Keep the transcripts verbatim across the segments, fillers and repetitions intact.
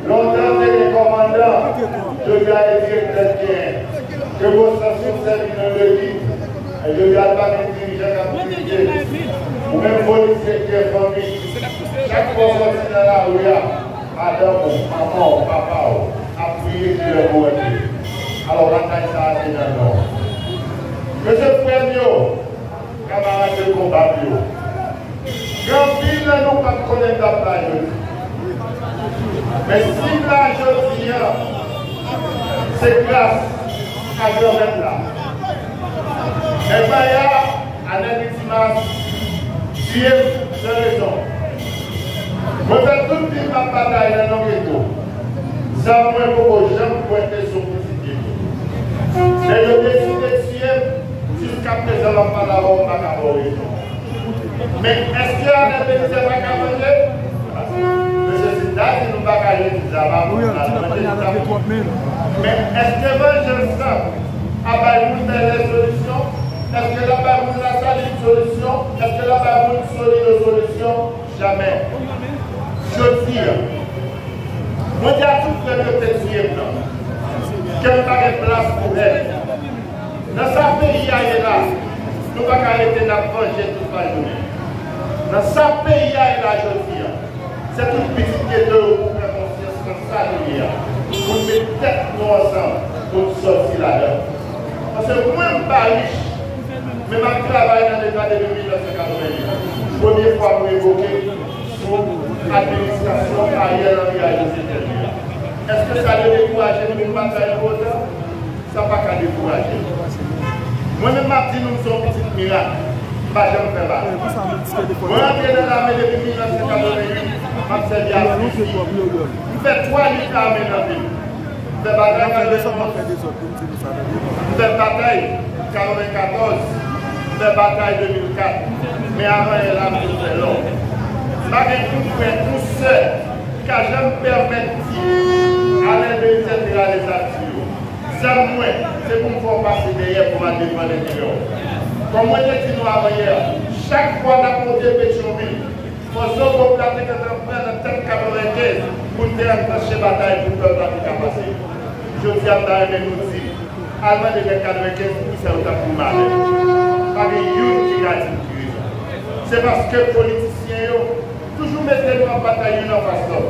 Lontan te gen kòmandan, jodi a e direktè k genyen. Ke Bostan Sud sèvi nou de gid. E jodi a pa gen dirijan k ap dirije. Ou menm polisye k gen fanmi, chak fwa w sòti nan lari a, madanm ou, manman w, papa w ap priye kilè pou w rantre. Alò, batay sa a se nan nou. Mesye, frè m yo, kamarad de konba m yo, gen anpil nan nou pa t konnen dat la jodi. Men si m la jodi a, se gras a Granmèt la. Nèg Maya, Anèl Timas, tiye m san rezon. Mwen fè tout vi m ap batay nan yon geto. Zam mwen poko janm pwente sou pitit geto. Nèg yo deside tiye m, jiskaprezan m ap pale avè w, m pa ka ba w rezon. Men èske Anèl Belizaire pa ka vanje? Mesye, si n ta di nou pa ka jwenn zam, nou ta vanje, nou ta vanje. Men èske vanjans lan ap bay moun Bèlè solisyon? Èske l ap bay moun Lasalin solisyon? Èske l ap bay moun Solino solisyon? Jamè. Jodi a, mwen di a tout frè m yo te tiye m nan, ke m pa gen plas pou èn. Nan sa peyi a ye la, nou pa ka rete n ap vanje tout lajounen. Nan sa peyi a ye la jodi a, se tout pitit geto yo pou pran konsyans nan sa nou ye a, pou n met tèt nou ansanm pou n sòti ladan. Paske mwen, m pa rich, men m ap travay nan Leta depi mil nèf san katreventuit. Premye fwa m revoke sou administrasyon Ariel Henry a Joseph Henry a. Èske sa dwe dekouraje nou pou n batay pou otan? Sa pa ka dekouraje nou. Mwen menm, m ap di nou, m se yon pitit mirak. M pa janm fè bak. Mwen rantre nan lame depi mil nèf san katreventuit, m ap sèvi ak fizi. M fè twa lit ame nan vi m. M fè batay katrevenn-, m fè batay katrevenkatòz, m fè batay de mil kat, men avan yè la m te fè lòt. M pa gen yon frè, yon sè ki ka janm pèmèt di Anèl Belizaire te rale zam sou yo. Zam mwen, se pou m fè w pase dèyè pou m al defann enterè w. Kòm mwen te di nou avan yè, chak fwa n ap monte Petyonvil, fòs Zòbòp la te gentan pran nan tèt katrevenkenz pou n te antranche batay pou pèp la te ka pase. Jodi a, m ta renmen nou di, al mande nèg katrevenkenz poukisa yo t ap pou malè. Pa gen youn ki ka di m ki rezon. Se paske politisyen yo toujou mete nou ap batay youn anfas lòt.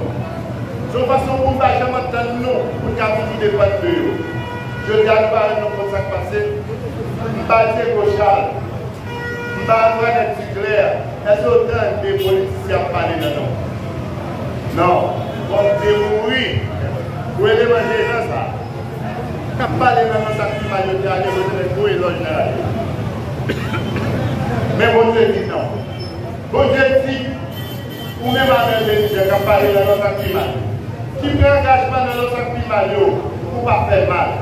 Se yon fason pou nou pa janm antann nou, pou n ka toujou depann de yo. Jodi a, nou pa renmen nou konn sa k pase. M pa Diego Charles. M pa Antoinette Duclair. Èske w tande politisyen ap pale nan non? Non. Bon, m te mouri pou eleman jezan sa k ap pale nan non sa k pi mal yo te ale vote nèg gwo elòj nan radyo. Men Bondye di non. Bondye di, ou menm Anèl Belizaire k ap pale nan non sa k pi mal, ki pran angajman nan non sa k pi mal yo, pou pa fè mal.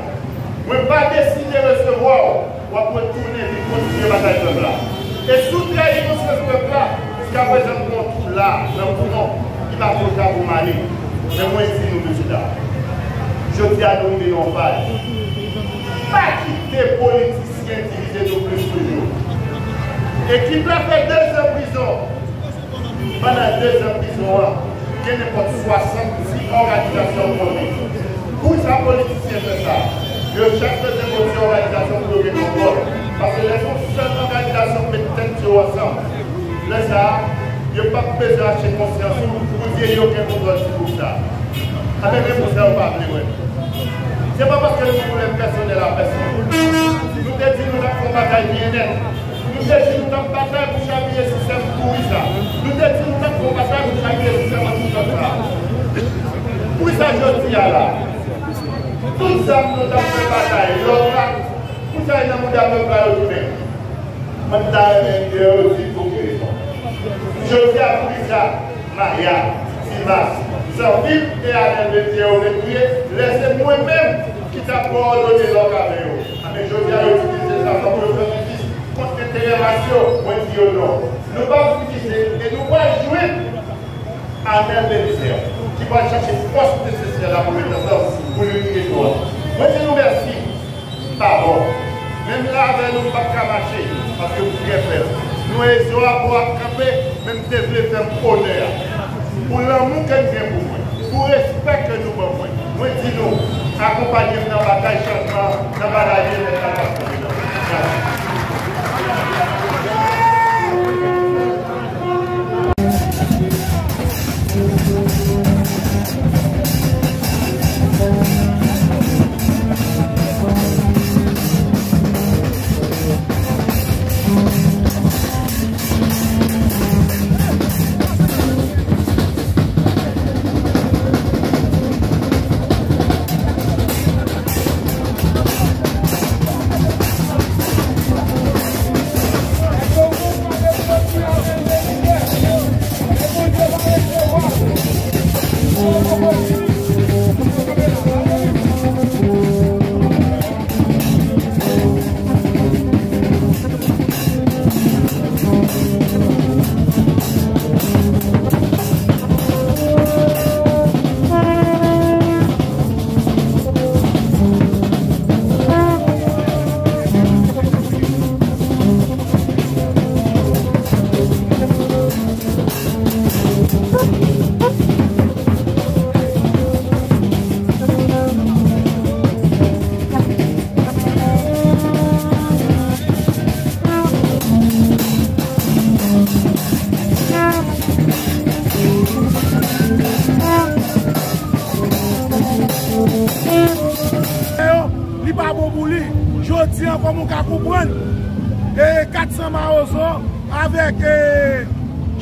Mwen pa deside resevwa w, w ap retounen vin kontinye batay pèp la. E si w trayi konsyans pèp la, jiskaprezan m pran yon tou la nan poumon ki pa favorab pou m ale. Men mwen di nou, mesye dam, jodi a nou rive nan yon faz. Pa kite politisyen divize nou plis toujou. Ekip la fè dezan prizon. Pandan dezan prizon an, gen nenpòt swasanndiz òganizasyon k monte. Poukisa politisyen fè sa? Yo chak bezwen monte òganizasyon pou yo gen kontwòl. Paske lè se yon sèl òganizasyon k met tèt yo ansanm, lè sa a, yo p ap bezwen achte konsyans ou pou di yo gen kontwòl sou gwoup sa a. Anben, men poukisa yo pa vle wè nou. Se pa paske nou gen pwoblèm pèsonèl a pèsonn. Nou te di nou t ap fè yon batay byennèt. Nou te di nou t ap batay pou chavire sistèm pouri sa. Nou te di nou t ap fè yon batay pou chavire sistèm antichòk sa. Poukisa jodi a la, tout zam nou t ap fè batay lòt la, poukisa yo nan mouda pèp la yo tounen? Mwen, m ta renmen enterè yo di pou ki rezon. Jodi a, poukisa Maya, Timas, Sanvil e Anèl Belizaire yo vle touye, lè se mwen menm ki t ap kowòdone lòt avè yo. Anben, jodi a, yo itilize zam nan pou yo fè biznis kont enterè mas yo. Mwen di yo non. Nou p ap divize e nou pral jwenn Anèl Belizaire, ki pral chache fòs nesesè la pou met ansanm pou l reyini geto a. Mwen di nou mèsi. Pa bon. Menm la avè nou, m p ap ka mache, paske m trè fèb. Nou e zo a bò ap kanpe, men m te vle fè m onè a. Pou lanmou ke n gen pou mwen, pou respè ke nou ban mwen, mwen di nou, akonpanye m nan batay chanjman, nan batay byennèt la k ap fèt la. Li pa bon pou li. Jodi a, kòm ou ka konprann, e kat san mawozo avèk, e,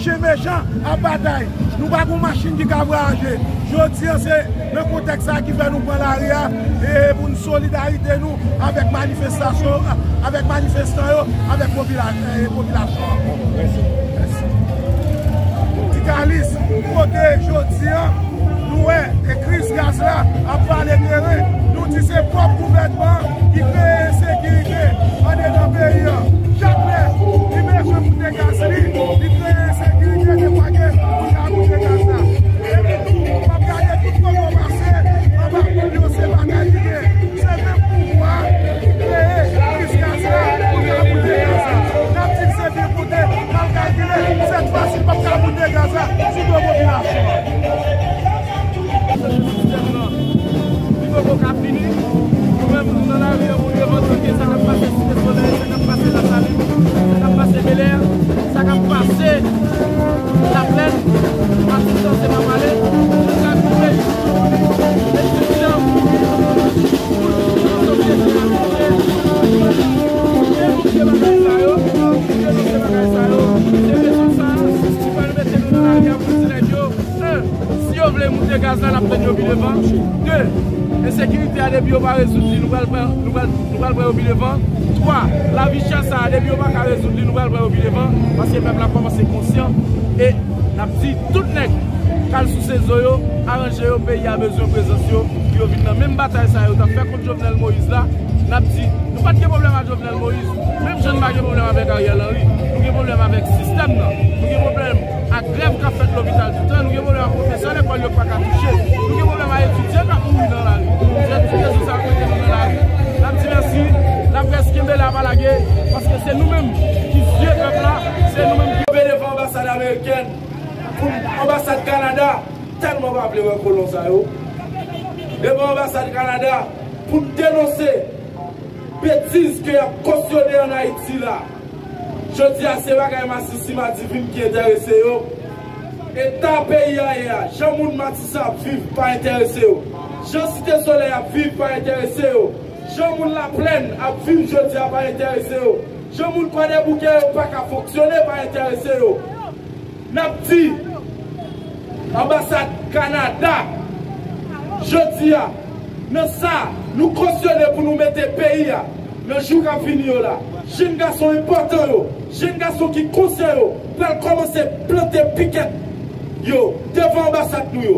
chen mechan ap batay. Nou pa gon machin ki ka vwayaje. Jodi a, se nan kontèks sa ki fè nou pran lari a, e pou n solidarite nou avèk manifestasyon, avèk manifestan yo, avèk popila-, e, popilasyon an. Mèsi. Mèsi. Ti Kalis, kote jodi a, nou wè, e kriz gaz la ap vale teren. Nou di se pwòp gouvènman ki kreye ensekirite andedan peyi a. Chak lè li bezwen moute gaz li, li kreye ensekirite, defwa ke moun ka moute gaz la. Epi tou, w ap gade tout kote w pase, anba pon yo se bagay li ye. Se menm pouvwa a ki kreye kriz gaz la pou l ka moute gaz la. N ap di l se byen konte, mal kalkile, sèt fwa si l p ap ka moute gaz la sou do popilasyon an. Sistèm nan, li poko ka fini. Nou menm, nou nan lari an pou n revandike sa k ap pase Site Solèy, sa k ap pase Lasalin, sa k ap pase Belè, sa k ap pase Laplèn, asistans se pa pale, nou ka koupe. Etidyan, tout sosyete a koupe. Denonse bagay sa yo, denonse bagay sa yo. Se rezon sa a ki pral mete nou nan lari a pou di nèg yo, en, si yo vle moute gaz la, n ap tann yo pi devan. De, ensekirite a, depi yo pa rezoud li, nou pral pran, nou pral, nou pral pran yo pi devan. Twa, lavi chè sa a, depi yo pa ka rezoud li, nou pral pran yo pi devan. Paske pèp la kòmanse konsyan. E n ap di tout nèg k al souse zo yo, aranje yo, peyi a bezwen prezans yo, pou yo vin nan menm batay sa yo t ap fè kont Jovenel Moïse la. N ap di, nou pa t gen pwoblèm ak Jovenel Moïse, menm jan n pa gen pwoblèm avèk Ariel Henry. Nou gen pwoblèm avèk sistèm nan. Nou gen pwoblèm ak grèv k ap fèt lopital toutan. Nou gen pwoblèm ak pwofesè lekòl yo k pa ka touche. Nou gen pwoblèm ak etidyan k ap mouri nan lari. Se tout rezon sa yo k mete nou nan lari. N ap di mèsi. Laprès, kenbe la, pa lage, paske se nou menm ki zye pèp la, se nou menm ki kenbe devan anbasad amerikèn, pou anbasad Kanada, tèlman pa vle wè kolon sa yo. Devan anbasad Kanada, pou n denonse betiz ke y ap kosyone ann Ayiti la. Jodi a, se bagay masisi madivin ki enterese yo. Eta peyi a ye a, jan moun Matisan ap viv pa enterese yo. Jan Site Solèy ap viv pa enterese yo. Jan moun Laplèn ap viv jodi a pa enterese yo. Jan moun Kwadèboukè yo pa ka fonksyone pa enterese yo. N ap di anbasad Kanada, jodi a, nan sa nou kosyone pou nou mete peyi a nan jou k ap vini yo la, jenn gason enpòtan yo, jenn gason ki konsyan yo, pral kòmanse plante pikèt yo devan anbasad nou yo.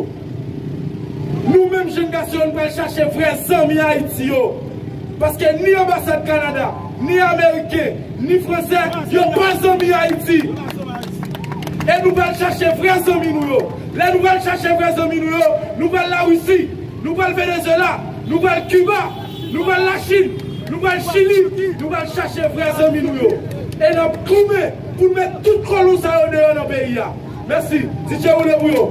Nou menm jenn gason yo, nou pral chache vrè zanmi Ayiti yo. Paske ni anbasad Kanada, ni ameriken, ni fransè, yo pa zanmi Ayiti. E nou pral chache vrè zanmi nou yo. Lè nou pral chache vrè zanmi nou yo, nou pral Larisi, nou pral Venezuela, nou pral Kiba, nou pral Lachin, nou pral Chili, nou pral chache vrè zanmi nou yo. E n ap goumen pou n met tout kolon sa yo deyò nan peyi a. Mèsi. D J, woule pou yo.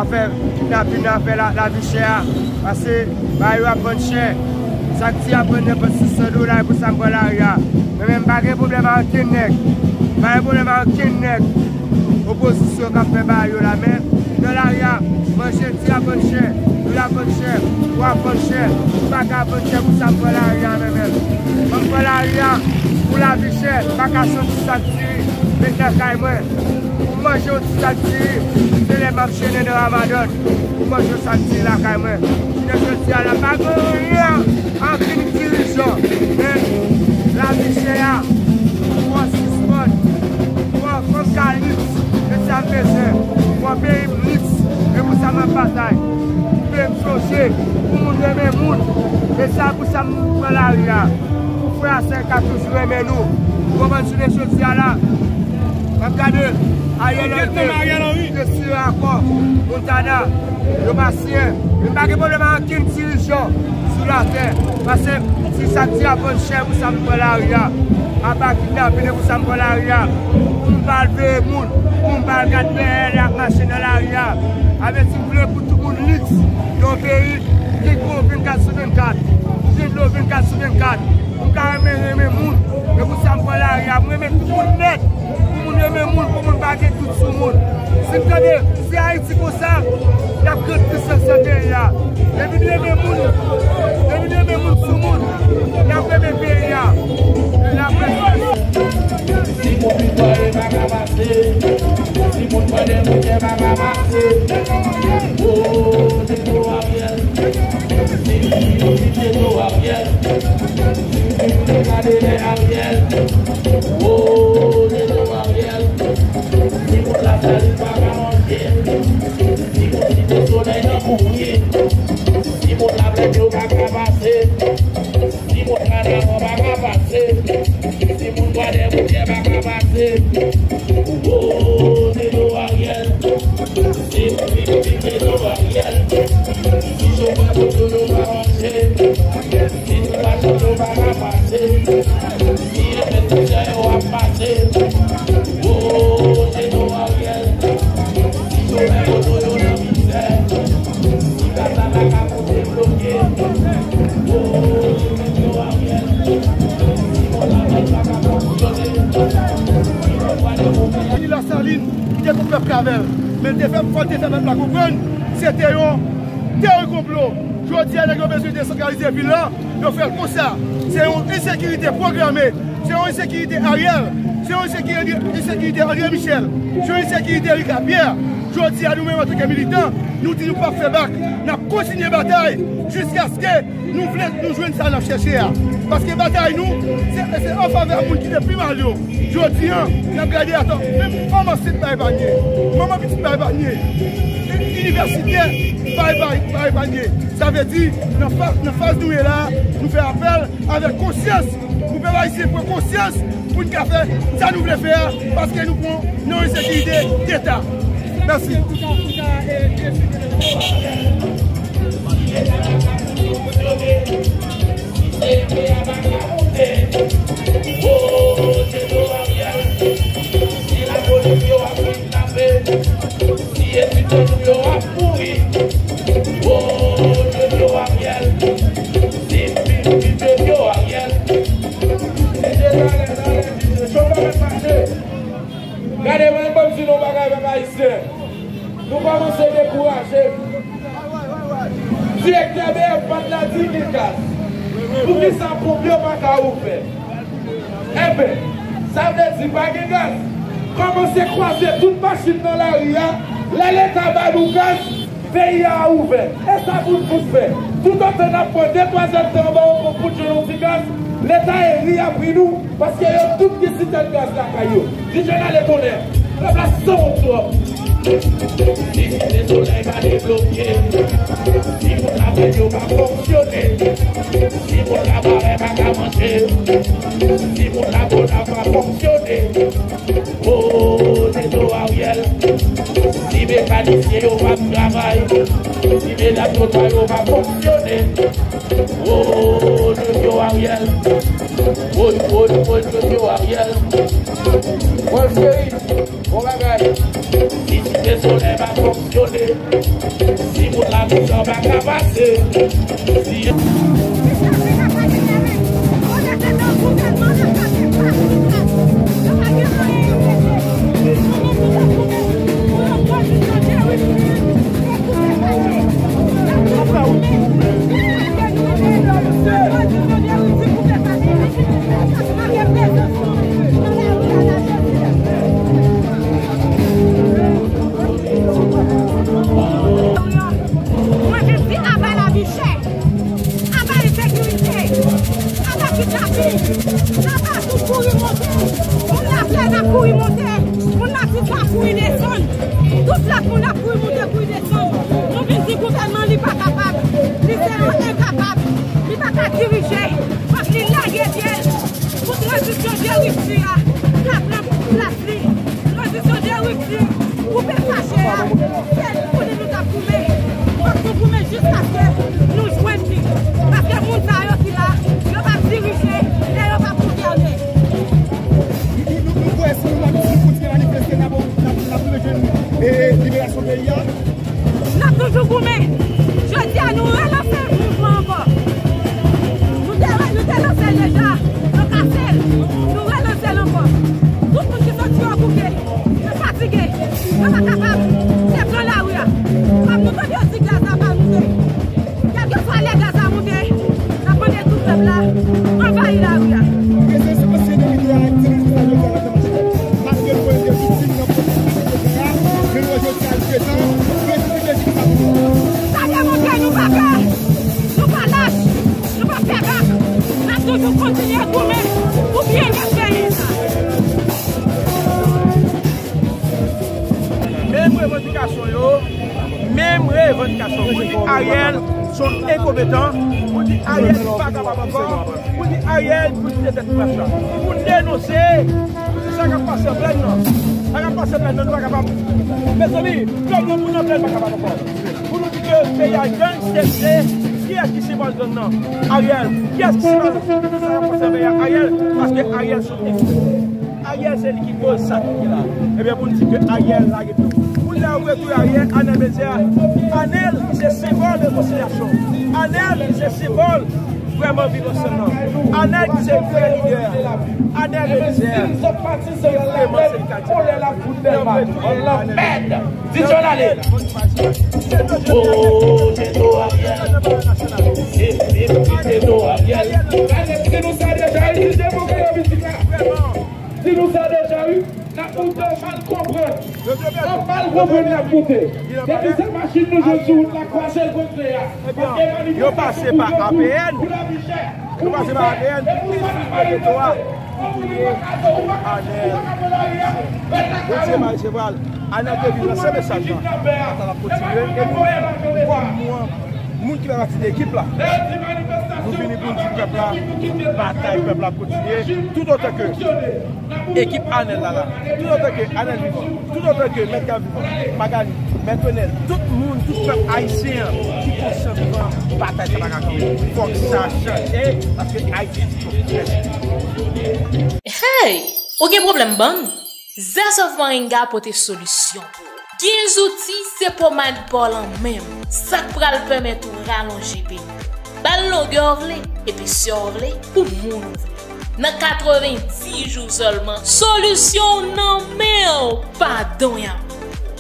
Afè kidnapin nan, afè la, lavi chè a, pase bagay yo ap vann chè. Sak ti ap vann nenpòt sis san dola, e pou sa m pran lari a. Mwen menm, m pa gen pwoblèm ak okenn nèg. M pa gen pwoblèm ak okenn nèg opozisyon k ap fè bagay yo la, men nan lari a, manje ti ap vann chè, dlo ap vann chè, bwa ap vann chè. M pa ka vann chè pou sa m pran lari a, mwen menm. Ban m pran lari a pou lavi chè, m pa ka santi sak diri met nan kay mwen. Pou manje yon ti sak diri, se lè m ap jene nan Ramadan pou manje yon sak diri lakay mwen. Jounen jodi a la, pa gen anyen anvi dirijan, men lavi chè a, fò sispann, fò, fò n ka li Pran lari a pou frè a sè k ap toujou renmen nou. Ou konprann jounen jodi a la? M ap gade Ariel Henry te sire akò Montana. Yo pa siyen. Men m pa gen pwoblèm ak okenn dirijan sou latè. Paske si sa k di a vann chè pou sa m pran lari a. Apa kidnapin e pou sa m pran lari a. Pou m pa al veye moun. Pou m pa al gad dèyè lè y ap mache nan lari a. Avèti m vle pou tout moun liks nan yon peyi. Gen gwo vennkat sou vennkat. Gen dlo vennkat sou vennkat. Pou m ka renmen, renmen moun. Men pou sa m pran lari a, m renmen tout moun nèt. Pou moun renmen moun, pou moun pa gen dout sou moun. Si m tande, se Ayiti konsa, n ap gran tris nan sèl peyi a. Depi n renmen moun, depi n renmen moun sou moun, n ap renmen peyi a. E n ap renmen. Si moun vin pale pa ka pase, si moun pale moun pa ka pase. Oh, se tro Ariel. Si moun vin pale tro Ariel. Si moun vin pale Ariel. Oh, se tro Ariel. Si moun la sali pa ka manje. Si moun site solèy nan kouri. Si moun la plèn yo pa ka pase. Si moun kanavò pa ka pase, si moun bwa dè boudyè pa ka pase, ou pote do Ariel. Si moun pipike do Ariel, si chofè moto yo pa manje, si tout machin yo pa ka pase, si envestisè yo ap pase, ou pote do Ariel. Si chofè moto yo nan mizè, si gaz la pa ka Ni Lasalin ki te pou pèp la avè l. Men l te fè, fò l te fè pèp la konprann se te yon teyori konplo. Jodi a, nèg yo bezwen desantralize vil la, yo fè l konsa. Se yon ensekirite pwograme. Se yon ensekirite Ariel. Se yon ensekirite, ensekirite André Michel. Se yon ensekirite Ricard Pierre. Jodi a, nou menm antanke militan, nou di nou p ap fè bak. N ap kontinye batay jiskaske nou vle nou jwenn sa n ap chèche a. Paske batay nou, se, se an favè moun ki te pi mal yo. Jodi a, n ap gade atò, menm manman ansent pa epanye, manman pitit pa epanye, inivèsitè pa epa-, pa epanye. Sa vle di, nan fa-, nan faz nou ye la, nou fè apèl avèk konsyans. Pou pèp ayisyen pran konsyans, pou n ka fè sa nou vle fè a, paske nou pran nan ensekirite deta. Mèsi. Si etidyan nou yo ap mouri, o, Dye Vyo Ariel, si m vin, vin Dye Vyo Ariel. Mesye, talè, talè, mesye, chofè mèt mache. Gade, mwen, ban m di nou yon bagay, pèp ayisyen. Nou kòmanse dekouraje. Direktè B F P A T la di gen gaz. Poukisa ponp yo pa ka ouvè? Enben, sa vle di pa gen gaz. Kòmanse kwaze tout machin nan lari a. Lè Leta ba nou gaz, peyi a ouvè. E sa pou n tout fè. Toutotan n ap pran de twa zèdtan anba yon ponp pou n jwenn yon ti gaz, Leta e ri apre nou, paske yo tout gen sitèn gaz lakay yo. Di Jènal e tonè. Pèp la sanwont twòp. Si site solèy pa debloke, si moun la plèn yo pa fonksyone, si moun la parèy pa ka manje, si moun la bonè pa fonksyone, o, se do Ariel. Si mekanisyen yo pa travay, si medam yo pa, yo pa fonksyone, o, se do Ariel. Woy, woy, woy, se do Ariel. Woy, cheri. Bon bagay. Si site solèy pa fonksyone, si moun la mizè pa ka pase, si Mwen vin di aba lavi chè, aba ensekirite, aba kidnapin, aba N ap, n ap, n ap rive jwenn, e, e, liberasyon peyi a. N ap toujou goumen. Jodi a, nou relanse mouvman ankò. Nou te, nou te lanse l deja, nou kase l. Nou relanse l ankò. Tout moun ki soti yo bouke, yo fatige, yo pa kapab, se pran lari a. Kòm nou tande yo di gaz la pa moute. Kèlkeswa lè gaz la moute, n ap mande tout pèp la anvayi lari a. Prezans ansyen depite a ak ti rezistans yo fè nan mache. Malgre nou konnen gen viktim nan pwosesis de gaz la, men nou wè jodi a l prezan, prezans de jis sa. Sa demontre nou pa pè, nou pa lach, nou pa fè bak. N ap toujou kontinye goumen pou byennèt peyi sa. Menm revandikasyon yo, menm revandikasyon. Pou di Ariel se yon enkonpetan, pou di Ariel pa kapab ankò, pou di Ariel pou di tèt plas la. Pou n denonse, pou di sa k ap pase an plèn nan, sa k ap pase an plèn nan, nou pa kapab. Mezanmi, pèp nan pou n an plèn pa kapab ankò. Pou nou di ke peyi a gangstèrize, kiyès ki sipòte gang nan? Ariel. Kiyès ki sipòte sa k ap pase an peyi a? Ariel, paske Ariel se yon enkonpetan. Ariel se li ki koz sa ki la. Ebyen, pou n di ke Ariel lage pye. Pou lè ou retounen Ariel, Anel Bézère. Anel ki se senbòl rekonsilyasyon. Anel ki se senbòl vrèman viv ansanm nan. Anel ki se vrè lidè. Anel Bézère. Vrèman, se li k al di. Anel Bézère. Di John ale. Oh, se nou Ariel. Se, se, se nou Ariel. Ariel, di nou sa deja, wi, di nou sa deja, wi. N ap moute, w mal konprann. W mal konprann, n ap moute. Depi se machin nou jwenn sou wout la, kwaze l kontre a. Ebyen, yo pase pa A P N. Yo pase pa A P N pou infiltre geto a, pou touye Anel. Bondye mare sevral. Anel te vin lanse mesaj la. Batay la ap kontinye. E nou menm, kòm moun, moun ki fè pati de ekip la, nou vini pou n di pèp la, batay pèp la ap kontinye. Toutotan ke ekip Anel la la, toutotan ke Anel vivan, toutotan ke Mèt Gav vivan, Magali, Mèt Renèl, tout moun, tout pèp ayisyen an ki konsyan vivan, batay sa pa ka kanpe. Fòk sa chanje, paske Ayiti se yon pèp. Hey! Ou gen pwoblèm bann? Zest of Moringa pote solisyon pou ou. Gen zouti, se pomad pa w lan menm, sa k pral pèmèt ou ralonje peni w. Ba l longè w vle, episye w vle, pou moun ou vle. Nan katrevenndis jou sèlman, solisyon w nan men w, pa don y ap.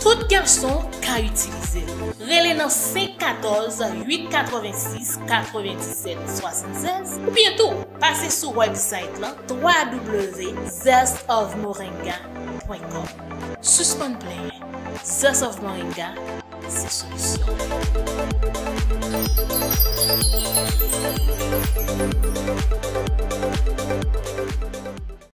Tout gason ka itilize l. Rele nan senk katòz, uit katrevensis, katrevendiset, swasannsèz, oubyen tou, pase sou website lan, w w w zest of moringa pwen kòm. Sispann plenyen. Zest of Moringa, se solisyon.